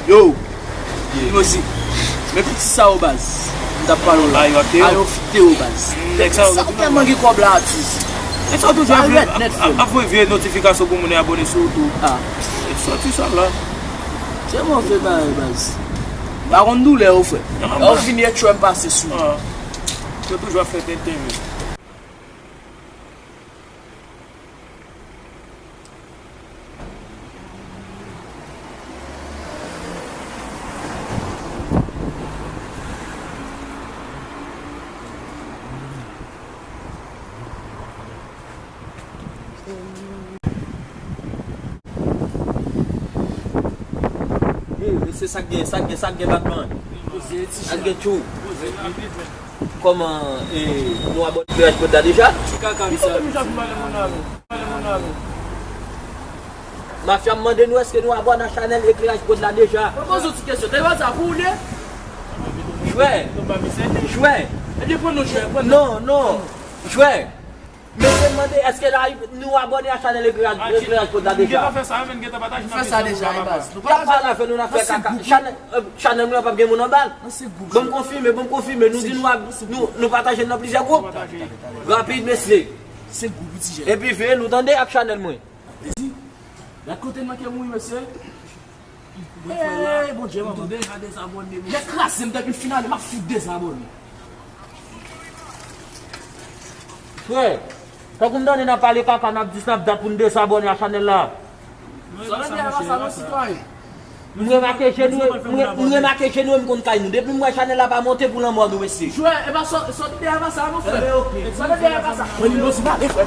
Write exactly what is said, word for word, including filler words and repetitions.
Yo, Timosi, men piti sa yo baz. M t ap pale w la. Ayo, ak Teo. Ayo, fi Teo baz. Nèg sa yo, sa yo tèlman gen kòb la, atis. Nèg sa yo toujou ap, ap, ap voye vye notifikasyon pou moun yo abòne sou ou tou. Ah. Nèg sòti sa la. Se move bagay baz. Pa konn doulè yo, frè. Yo fini e tchwè m pase sou. Ah. Yo toujou ap fè tenten yo. Mesye, sa k gen, sa k gen, sa k gen, Batman? Sa k gen, tchou? Kòman, e, nou abòne Ekleraj Prod la deja? Mafya, m mande nou, èske nou abòne a chanèl Ekleraj Prod la deja? Mwen poze yon ti kesyon. Tèl sa pou ou de? Jwè. Jwè. Ebyen, pran non, jwè, pran non. Non, non. Jwè. Mesye, m mande, èske la, nou abòne a chanèl Ekleraj, Ekleraj Prod la deja? Fè sa deja, e baz. Y ap pale avè nou, n ap fè kaka. Chanèl, euh, chanèl nou an p ap gen moun anba l. Ban m konfime, ban m konfime. Nou di nou ab-, nou, nou pataje l nan plizyè gwoup. Rapid, mesye. Epi veye nou tande ak chanèl mwen. Gad kote n manke mouri, mesye. Bondye, manman. Deja dezabòne, mesye. Lè kraze m depi final, m ap fout dezabòne. Frè, tankou m tande n ap pale kaka, n ap di n ap dat pou n dezabòne a chanèl la. Sa vle di a pa sa non, sitwayen. M remake je nou, m re-, m remake je nou, m konn kay nou. Depi m wè chanèl la pa monte pou lanmò nou, mesye. Jwè, e pa sa, sa vle di a pa sa non, frè. Sa vle di a pa sa. Mwen, nou si pale, frè.